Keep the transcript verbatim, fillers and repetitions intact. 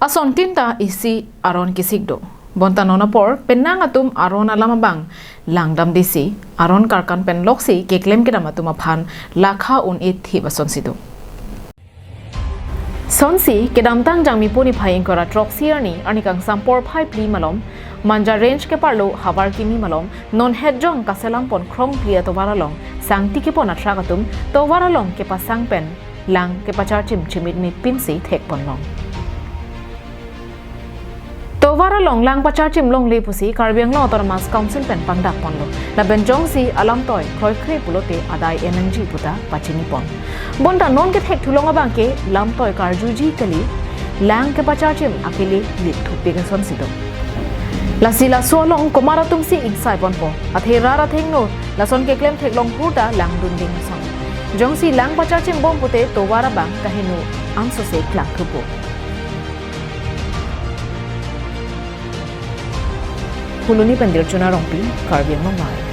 Ason tin ta isi aron kesik do. Bonta non apor penang atum aron alam abang langdamde si, aron karkan pen loksi keklem kedam atum aphan lakha un-e thip asonsi do. Sonsi kedamtang Jangmipo niphai ingkoi ra throksi arni, arni kangsam porphai phli malom, Manja Range keparlo Havarkimi malom, non hetjong kaselam pon krong phli atovar along sangti kepon athrak atum tovar along kepasang pen lang kepacharchim chimitmit pinsi thek ponlong. Tovar along lang pacharchim longle pusi Karbi Anglong Autonomous Council pen pangdak ponlo. Lapen jongsi alamtoi kroikre pulote adai M N G puta pachini pon. Bonta non kethek thulong abang ke lamtoi karjuji kali, lang kepacharchim akele lit thupik asonsi do. Lasi laso along komat atumsi ingsai ponpo. Athe rat athengno lason keklem theklong purta langdun ding ason. Jongsi lang pacharchim bom pute tovar abang kaheno ansose klang thupo. Phuloni pen Dirchona Rongpi, Karbi Anglong Live.